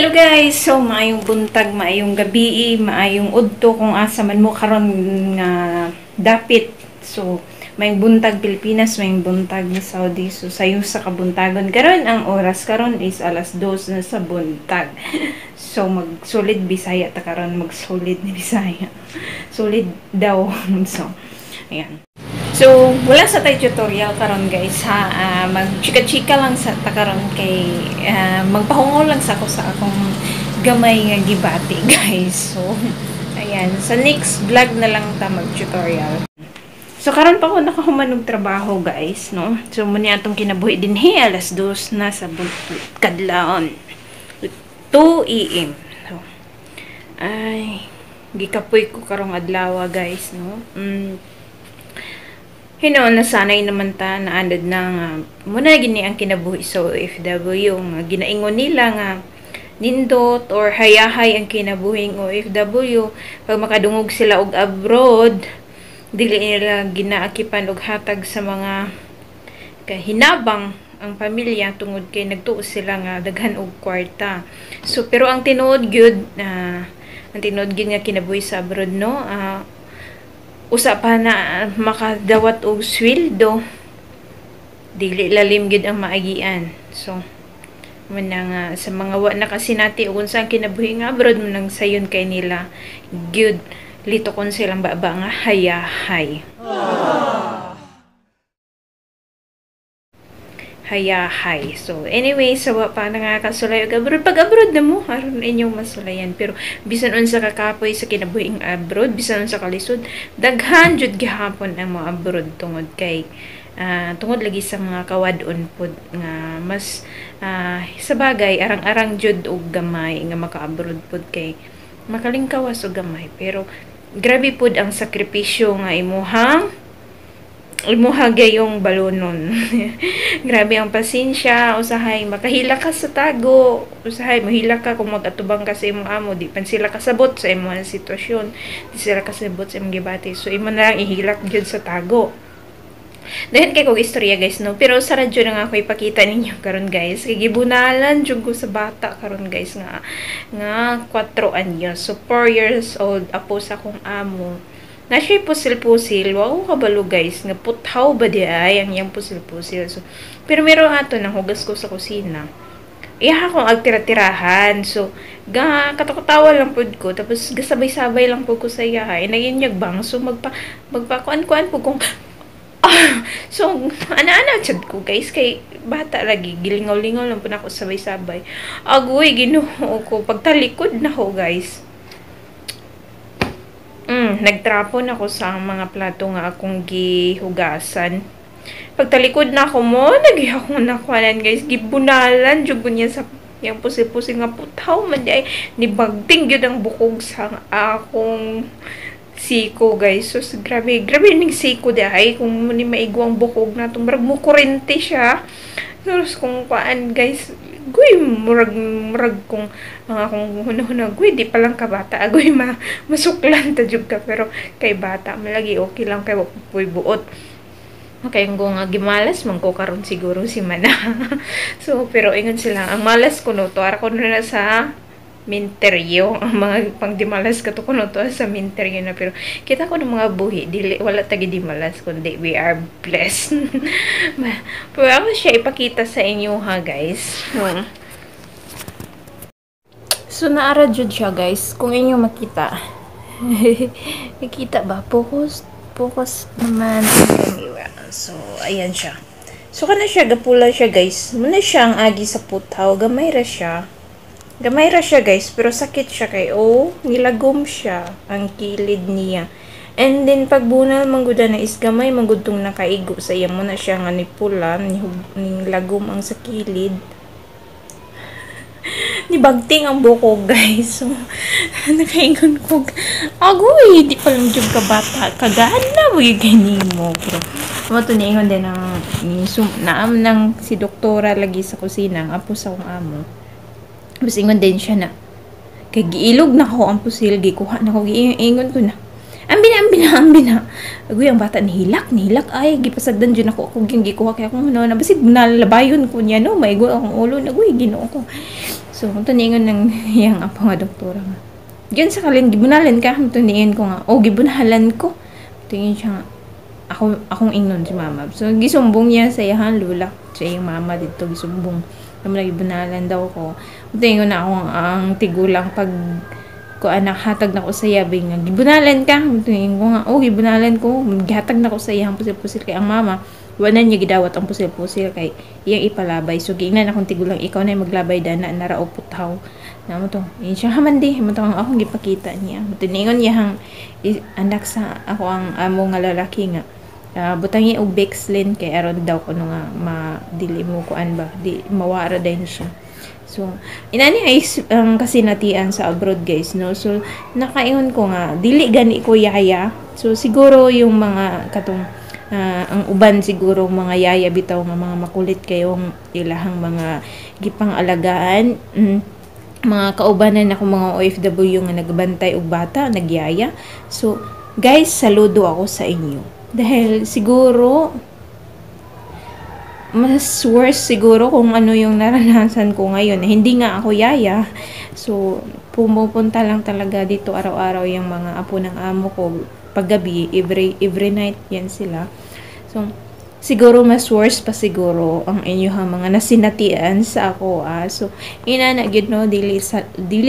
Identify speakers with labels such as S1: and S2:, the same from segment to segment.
S1: Hello guys! So, maayong buntag, maayong gabi, maayong udto kung asa man mo karon nga dapit. So, maayong buntag Pilipinas, maayong buntag na Saudi. So, sayo sa kabuntagon. Karon ang oras karon is alas 2 na sa buntag. So, magsulid Bisaya ta karon, magsulid ni Bisaya. Sulid daw. So, ayan. So, wala sa tay tutorial karon guys ha. Mag-chika-chika lang sa ta karon kay magpahungaw lang sa ako sa akong gamay nga gibati guys. So, ayan. Sa next vlog na lang ta mag-tutorial. So, karon pa ko nakahuman og trabaho guys, no? So, muni atong kinabuhi dinhi alas 2 na sa kadlawon. 2 AM. So, ay, gikapoy ko karong adlaw guys, no? Hinoon nasanay naman ta naanad na nga muna gini ang kinabuhi sa OFW nga ginaingon nila nga nindot or hayahay ang kinabuhing OFW. Pag makadungog sila og abroad, dili nila ginaakipan og hatag sa mga kahinabang ang pamilya tungod kay nagtuo sila nga daghan og kwarta. So pero ang tinuod gyud ang tinuod gyud nga kinabuhi sa abroad, no, usa pa na makadawat og sweldo, dili lalim gid ang maagian. So manang sa mga wa na kasinati og unsa ang kinabuhi nga abroad, manang sayon kay nila gyud litokon silang baba nga hayahay. Hayahay. So, anyway, sa wa pa nangakasulay og abroad, pag abroad na mo, aron inyong masulayan. Pero, bisan unsa kakapoy sa kinabuhing abroad, bisan unsa kalisod, daghan jud gihapon ang mga abroad tungod kay, tungod lagi sa mga kawad-on pod nga mas, sa bagay, arang-arang jud og gamay nga maka-abroad pod kay makalingkawas og gamay. Pero, grabe pod ang sakripisyo nga imuhang imuha gayong balunon. Grabe ang pasensya, usahay makahila ka sa tago, usahay mahila ka kung mag-atubang ka sa imong amo, di pan sila kasabot sa imong sitwasyon, di sila kasabot sa imong gibati. So imo na lang ihilak gyud sa tago. Dahil kay kog istorya guys, no, pero sa radyo na nga ako ipakita ninyo karon guys. Kay gibunalan jud ko sa bata karon guys nga nga 4 anyos. So 4 years old apo sa akong amo. Na siya pusil-pusil, wa ko kabalo guys, nga puthaw ba di ay ang iyang pusil-pusil. So, pero meron ato nang hugas ko sa kusina. Iya akong agtira-tirahan. So, ga katakatawa lang pud ko, tapos gasabay-sabay lang pud ko sa iya. Ay naginyag bang, so magpa kuan-kuan pud kong so ana-ana chad ko guys kay bata lagi gilingaw-lingaw lang pud ako sabay-sabay. Agoy Ginoo ko, pagtalikod na ko guys. Nagtrapon ako sa mga plato nga akong gihugasan. Pagtalikod na ako mo, nagi ako nakuhanan guys, gibunalan jud ko niya sa yang pusi-pusi nga putaw man di ay nibagting gyud ang bukog sa akong siko guys. So grabe, grabe ning siko di ay kung ni maigo ang bukog natong murag mo kurente siya. Tapos kung kuan guys, guy murag murag kung ang akong hunahuna, guy di pa lang ka bata, agoy masuklan ta jud ka, pero kay bata malagi okay lang kay wa puy buot. Okay, ang nga gimalas man ko karon siguro si mana. So pero ingon sila ang malas kuno to ara kuno na sa minteryo, ang mga pangdimalas kato kuno to sa minteryo na, pero kita ko ng mga buhi dili wala tagi dimalas kundi we are blessed. Pero ako siya ipakita sa inyo ha guys. So naara jud siya guys, kung inyo makita. Nakita ba? Focus, focus naman ang camera. So ayan siya. So kana siya gapula siya guys. Muna siya ang agi sa putaw, gamay ra siya. Gamay ra siya guys, pero sakit siya kay oh, nilagom siya ang kilid niya. And then pagbunal mangguda na is gamay manggudtong nakaigo sa iya mo na siya nga ni pula, ni lagom ang sa kilid. Nibagting ang buko guys. So nakaingon ko, agoy, di pa lang jud ka bata, kagana mo gyud kanimo. Pero mo to niingon din ang naam nang si doktora lagi sa kusina, ang apo sa akong amo. Tapos ingon din siya na, kay giilog na ko ang pusil, gikuha na ko, giingon ko na, ambi na, ambi na, ambi na. Agoy, ang bata, nihilak, nihilak, ay, gipasagdan dyan ako, ako yung gikuha, kaya akong ano, nabasig, nalabayon ko niya, no, maigo akong ulo, agoy, Ginoo ko. So kung niingon ng iyang apo nga doktora nga, "Giunsa kalin gibunalan ka?" Niingon ko nga, "Oh, gibunalan ko." Tingin siya nga, ako akong ingnon si mama. So gisumbong niya sa iyang lola, sa iyang mama dito gisumbong. Kamo gibunalan daw ko. Tingon na ako ang tigulang pag ko anak hatag na ko sa iya nga, "Gibunalan ka?" Tingin ko nga, "Oh, gibunalan ko." Gihatag na ko sa iyang pusil-pusil kay ang mama wala niya gidawat ang pusil-pusil kay iyang ipalabay. So giingnan akong tigulang, "Ikaw na maglabay dana nara o puthaw na mo to." Ingon siya, "Haman di mo to." Ang akong gipakita niya. Tiningon niya hang anak sa ako ang amo nga lalaki nga, butangi og Bexlin kay aron daw kuno nga ma dili mo kuan ba, di mawara din siya. So, inani ay ang kasinatian sa abroad, guys, no? So, nakaingon ko nga, dili gani ko yaya. So, siguro yung mga katong ang uban siguro mga yaya bitaw nga mga makulit kayong ilahang mga gipang-alagaan, mga kaubanan ako mga OFW nga nagbantay og bata, nagyaya. So, guys, saludo ako sa inyo. Dahil siguro mas worse siguro kung ano yung naranasan ko ngayon. Hindi nga ako yaya. So, pumupunta lang talaga dito araw-araw yung mga apo ng amo ko. Paggabi, every night yan sila. So, siguro mas worse pa siguro ang inyong mga nasinatian sa ako. Ah. So, inana gyud, no, dili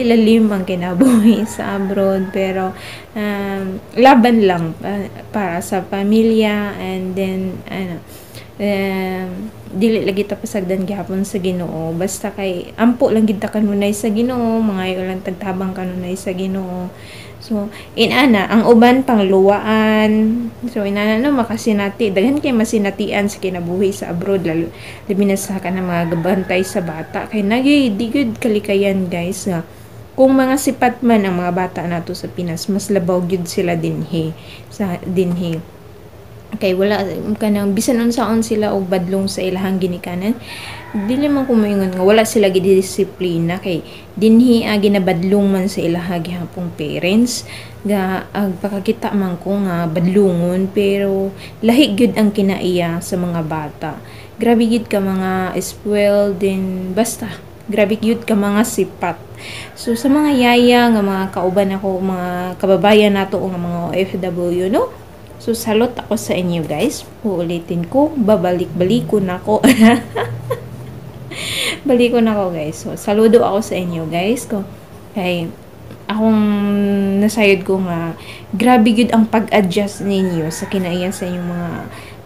S1: lalim ang kinabuhi sa abroad, pero laban lang para sa pamilya and then ano dili lagi ta pasagdan gihapon sa Ginoo, basta kay ampo lang gid ta kanunay sa Ginoo, mangayo lang tagtabang kanunay sa Ginoo. So inana ang uban pangluwaan. So inana, no, makasinati, daghan kay masinatian sa kinabuhi sa abroad, lalo labi na sa kanang mga gabantay sa bata, kay nagi di gyud kalikayan, guys, nga kung mga sipat man ang mga bata nato sa Pinas, mas labaw gyud sila dinhi sa dinhi kay wala kanang bisan unsaon sila og badlong sa ilahang ginikanan, dili man ko moingon nga wala sila gidisiplina, kay dinhi ginabadlong man sa ilaha gihapong parents ga ag pakakita man ko nga badlungon, pero lahi gyud ang kinaiya sa mga bata. Grabe gyud ka mga spoiled din, basta grabe gyud ka mga sipat. So sa mga yaya nga mga kauban ako, mga kababayan nato nga mga OFW, no? So, salute ako sa inyo, guys. Uulitin ko, babalik-balik ko na ako. Balik ko na ako, guys. So, saludo ako sa inyo, guys. Ko, kay, akong nasayod ko nga, grabe gyud ang pag-adjust ninyo sa kinaiyan sa inyong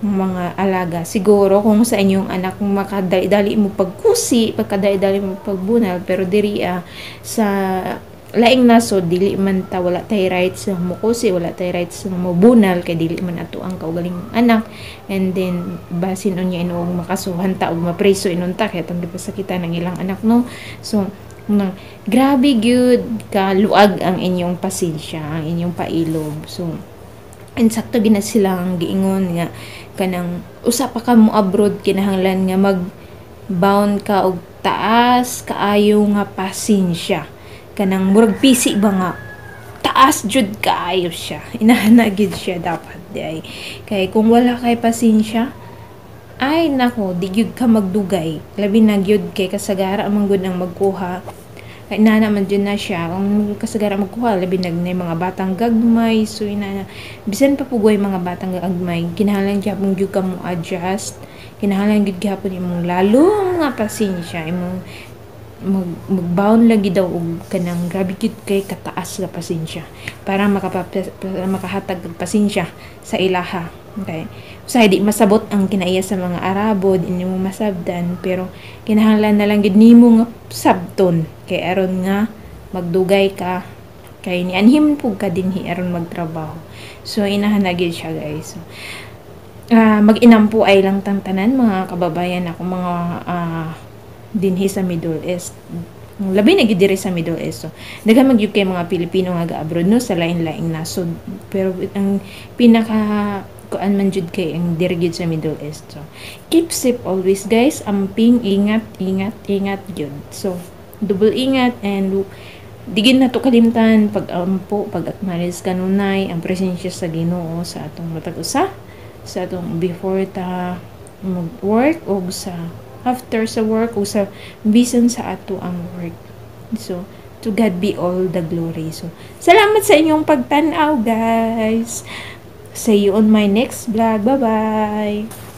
S1: mga alaga. Siguro, kung sa inyong anak makadali-dali mo pagkusi, pagkadali-dali mo pagbunal, pero diri sa laing nasod, dili man ta, wala tay rights sa mukusi, wala tay rights sa mobunal kay dili man ato ang kaugalingong anak. And then basin unya inuog makasuhan ta og mapreso inon ta kay atong gipasakitan ng ilang anak, no? So nang grabe gyud ka luag ang inyong pasensya, ang inyong pailob. So insakto gina sila ang giingon nga kanang usa pa ka mo abroad, kinahanglan nga mag bound ka og taas kaayo nga pasensya, kanang murag pisi ba nga taas jud kaayo siya. Inana gid siya dapat di kay kung wala kay pasensya, ay nako, di gyud ka magdugay, labi na gyud kay kasagara man gud ang magkuha, kay inana man jud na siya. Kung kasagara magkuha, labi na mga batang gagmay. So inana, bisan pa pugoy mga batang gagmay, kinahanglan gyapon gyud ka mo adjust, kinahanglan gyud gihapon imong lalo mga pasensya, imong magbaon lagi daw og kanang grabe gyud kay kataas nga pasensya para makahatag og pasensya sa ilaha. Okay, usahay di masabot ang kinaiya sa mga Arabo, di nimo masabdan, pero kinahanglan na lang gyud nimo nga sabton kay aron nga magdugay ka, kay nianhim pug ka dinhi aron magtrabaho. So inahan na gyud siya, guys. So, mag-inampo ay lang tang tanan, mga kababayan ako, mga dinhi sa Middle East, labi na gyud diri sa Middle East. So daghan man gyud kay mga Pilipino nga ga-abroad, no, sa lain-laing nasod, pero ang pinaka kuan man jud kay ang diri gyud sa Middle East. So keep safe always, guys. Amping, ingat, ingat, ingat gyud. So double ingat and di gid nato kalimtan pag-ampo, pag-acknowledge kanunay ang presensya sa Ginoo sa atong matag usa, sa atong before ta mag-work o sa after sa work o sa bisan sa ato ang work. So to God be all the glory. So salamat sa inyong pagtan-aw, guys. See you on my next vlog. Bye bye.